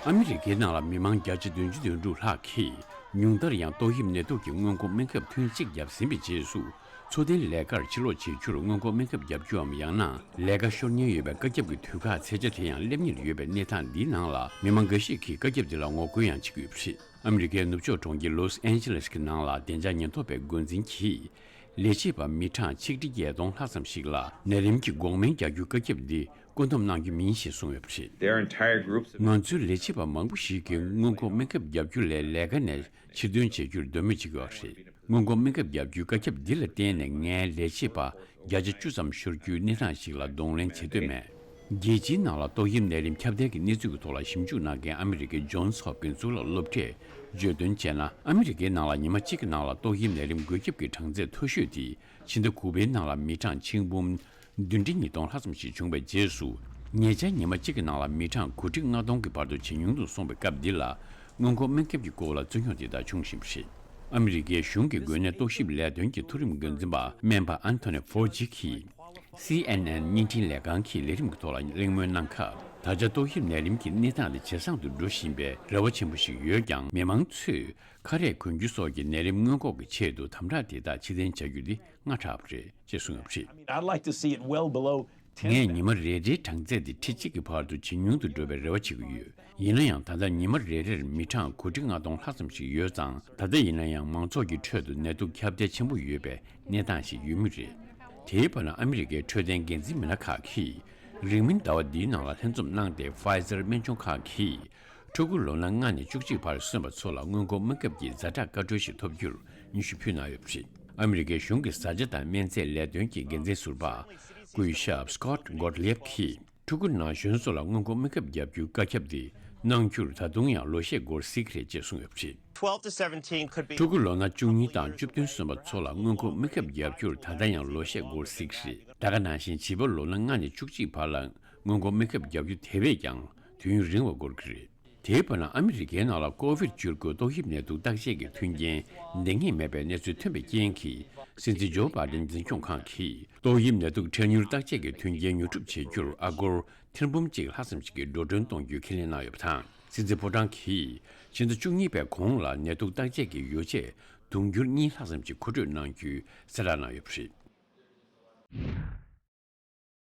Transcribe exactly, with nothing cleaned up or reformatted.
ཨ་མི་རི་ཀའི་ནང་ལ་མི་མང་བརྒྱ་ཆ་བདུན་ཅུ་དོན་དྲུག་ལྷག་གིས་ཉུང་མཐར་ཡང་ཏོག་དབྱིབས་ནད་དུག་གི་སྔོན་འགོག་སྨན་ཁབ་ཐུན་གཅིག་བརྒྱབ་ཟིན་པའི་རྗེས་སུ། འཚོ་རྟེན་ལས་ཀར་ཕྱིར་ལོག་བྱེད་རྒྱུར་སྔོན་འགོག་སྨན་ཁབ་བརྒྱབ་རྒྱུའམ་ཡང་ན་ལས་ཀ་ཤོར་ཉེན་ཡོད་པའི་བཀའ་ཁྱབ་ཀྱི་དུས་བཀག་ཚེས་ཆ་དེ་ཡང་སླེབས་ཉེར་ཡོད་པའི་གནས་སྟངས་འདིའི་ནང་ལ། མི་མང་འགའ་ཞིག་གིས་བཀའ་ཁྱབ་འདི་ལ་ངོ་རྒོལ་ཡང་བྱེད་ཀྱི་ཡོད་པ་རེད། ཨ་མི་རི་ཀའི་ནུབ་ཕྱོགས་གྲོང་ཁྱེར་ལོས་ཨན་ཇི་ལེས་ཀྱི་ནང་ལ་བདེ་འཇགས་ཉེན་རྟོག་པའི་འགོ་འཛིན་གྱིས། ལས་བྱེད་པ་མི་གྲངས་ཆིག་ཁྲི་བརྒྱད་སྟོང་ལྷག་ཙམ་ཞིག་ལ་ནད་རིམས་ཀྱི་འགོག་སྨན་རྒྱག་རྒྱུའི་བཀའ་ཁྱབ་འདི་བཀོད་འདོམས་གནང་རྒྱུ་མིན་ཞེས་གསུངས་ཡོད་པ་རེད། There are entire groups of ང་ཚོའི་ལས་བྱེད་པ་མང་པོ་ཞིག་གིས་སྔོན་འགོག་སྨན་ཁབ་བརྒྱབ་རྒྱུ་ལས་ལས་ཀ་ནས་ཕྱིར་ཐོན་བྱེད་རྒྱུར་འདོད་མོས་བྱེད་ཀྱི་ཡོད་པ་རེད། སྔོན་འགོག་སྨན་ཁབ་བརྒྱབ་རྒྱུའི་བཀའ་ཁྱབ་འདི་ལ་བརྟེན་ནས་ངའི་ལས་བྱེད་པ་བརྒྱ་ཆ་བཅུ་ཙམ་ཤོར་རྒྱུའི་གནས་སྟངས་ཤིག་ལ་གདོང་ལེན་བྱེད་འདོད་མེད། རྒྱལ་སྤྱིའི་ནང་ལ་ཏོག་དབྱིབས་ནད་རིམས་ཁྱབ་གདལ་གྱི་གནས་ཚུལ་གྱི་ཐོག་ལ་ཞིབ་འཇུག་གནང་མཁན་ཨ་མི་རི་ཀའི་ཇོན་སི་ཧོབ་ཀིན་སི་གཙུག་ལག་སློབ་གྲྭས་བརྗོད་དོན་བྱས་ན། ཨ་མི་རི་ཀའི་ནང་ལ་ཉི་མ་གཅིག་གི་ནང་ལ་ཏོག་དབྱིབས་ནད་རིམས་འགོས་ཁྱབ་ཀྱི་གྲངས་ཚད་མཐོ་ཤོས་དེ་ཕྱི་ཟླ་དགུ་པའི་ནང་ལ་མི་གྲངས་ཆིག་འབུམ་བདུན་ཁྲི་ཉིས་སྟོང་ལྷག་ཙམ་ཞིག་བྱུང་བའི་རྗེས་སུ། ཉེ་ཆར་ཉི་མ་གཅིག་གི་ནང་ལ་མི་གྲངས་དགུ་ཁྲི་ལྔ་སྟོང་གི་བར་དུ་ཇེ་ཉུང་དུ་སོང་བའི་སྐབས་འདི་ལ། སྔོན་འགོག་སྨན་ཁབ་ཀྱི་སྐོར་ལ་རྩོད་རྙོག་དེ་དག་བྱུང་བཞིན་པ་རེད། ཨ་མི་རི་ཀའི་གཞུང་གི་འགོས་ནད་རྟོག་ཞིབ་ལས་དོན་གྱི་མཐོ་རིམ་འགོ་འཛིན་པ་སྨན་པ་ཨན་ཐོ་ནི་ཧྥོ་ཇི་གིས། སི་ཨེན་ཨེན་བརྙན་འཕྲིན་ལས་ཁང་གི་ལས་རིམ་གྱི་ཐོག་ལ་གླེང་མོལ་གནང་སྐབས། ད་ཆ་ཏོག་དབྱིབས་ནད་རིམས་ཀྱི་གནས་སྟངས་དེ་ཇེ་བཟང་དུ་འགྲོ་བཞིན་པའི་རེ་བ་ཆེན་པོ་ཞིག་ཡོད་ཀྱང་། མི་མང་ཚོས་ཁ་རས་གོན་རྒྱུ་སོགས་ཀྱི་ནད་རིམས་སྔོན་འགོག་གི་ཆེད་དུ་དམ་དྲག་དེ་དག་ཕྱིར་འཐེན་བྱ་རྒྱུ་དེ་སྔ་དྲགས་པ་རེད་ཅེས་གསུངས་ཡོད་པ་རེད། I mean, I'd like to see it well below ten. ངས་ཉི་མ་རེ་རེའི་གྲངས་ཚད་དེ་ཁྲི་གཅིག་གི་བར་དུ་ཇེ་ཉུང་དུ་འགྲོ་བའི་རེ་བ་བྱེད་ཀྱི་ཡོད། ཡིན་ན་ཡང་ད་ལྟ་ཉི་མ་རེ་རེར་མི་གྲངས་དགུ་ཁྲི་ལྔ་སྟོང་ལྷག་ཙམ་ཞིག་ཡོད་ཙང་། ད་ལྟ་ཡིན་ན་ཡང་མང་ཚོགས་ཀྱི་ཁྲོད་དུ་ནད་དུག་ཁྱབ་གདལ་ཆེན་པོ་ཡོད་པའི་གནས་སྟངས་ཤིག་ཡོད་མུས་རེད། དེའི་བར་ན་ཨ་མི་རི་ཀའི་འཕྲོད་བསྟེན་འགན་འཛིན་མི་སྣ་ཁག་གིས་རིང་མིན་ཟླ་བ་འདིའི་ནང་ལ་ལྷན་འཛོམས་གནང་སྟེ། Pfizer སྨན་ཆུང་ཁག་གིས་ཕྲུ་གུ་ལོ་ན་ལྔ་ནས་བཅུ་གཅིག་བར་སོན་པ་ཚོ་ལ་སྔོན་འགོག་སྨན་ཁབ་ཀྱི་ཛ་དྲག་བཀའ་འཁྲོལ་ཞིག་ཐོབ་རྒྱུར་སྙན་ཞུ་ཕུལ་གནང་ཡོད་པ་རེད། ཨ་མི་རི་ཀའི་གཞུང་གི་བཟའ་བཅའ་དང་སྨན་རྫས་ལས་དོན་གྱི་འགན་འཛིན་ཟུར་པ་སྐུ་ཞབས་Scott Gottlieb གིས། ཕྲུ་གུ་ན་གཞོན་ཚོ་ལ་སྔོན་འགོག་སྨན་ཁབ་བརྒྱབ་རྒྱུའི་བཀའ་ཁྱབ་དེ་གནང་རྒྱུར་ད་དུང་ཡང་ལོ་ཤས་འགོར་སྲིད་ཀྱི་རེད་ཅེས་གསུངས་ཡོད་པ་རེད། Twelve to seventeen could be ཕྲུ་གུ་ལོ་ན་བཅུ་གཉིས་དང་བཅུ་བདུན་སོན་པ་ཚོ་ལ་སྔོན་འགོག་སྨན་ཁབ་བརྒྱབ་རྒྱུར་ད་ལྟ་ཡང་ལོ་ཤས་འགོར་སྲིད་ཀྱི་རེད། ད་ག་ནང་བཞིན་བྱིས་པ་ལོ་ན་ལྔ་ནས་བཅུ་གཅིག་བར་ལ་སྔོན་འགོག་སྨན་ཁབ་བརྒྱབ་རྒྱུ་དེ་བས་ཀྱང་དུས་ཡུན་རིང་བ་འགོར་གྱི་རེད། དེའི་བར་ན་ཨ་མི་རི་ཀའི་ནང་ལ་ཀོ་བིད་བཅུ་དགུ་ཏོག་དབྱིབས་ནད་དུག་བརྟག་དཔྱད་ཀྱི་མཐུན་རྐྱེན་ལྡང་ངེས་མེད་པའི་གནས་ཚུལ་ཐོན་པའི་རྐྱེན་གྱིས། སྲིད་འཛིན་ཇོ་བྷའི་ཏན་འཛིན་སྐྱོང་ཁང་གིས་ཏོག་དབྱིབས་ནད་དུག་འཕྲལ་མྱུར་བརྟག་དཔྱད་ཀྱི་མཐུན་རྐྱེན་ཉོ་སྒྲུབ་བྱེད་རྒྱུར་ཨ་སྒོར་ཐེར་འབུམ་གཅིག་ལྷག་ཙམ་ཞིག་གི་འགྲོ་གྲོན་གཏོང་རྒྱུའི་ཁས་ལེན་གནང་ཡོད་པ་དང་། སྲིད་འཛིན་ཕོ་བྲང་གིས་ཕྱི་ཟླ་བཅུ་གཉིས་པའི་གོང་ལ་ནད་དུག་བརྟག་དཔྱད་ཀྱི་ཡོ་བྱད་དུང་ཕྱུར་གཉིས་ལྷག་ཙམ་ཞིག་མཁོ་སྤྲོད་གནང་རྒྱུའི་གསལ་བསྒྲགས་གནང་ཡོད་པ་རེད།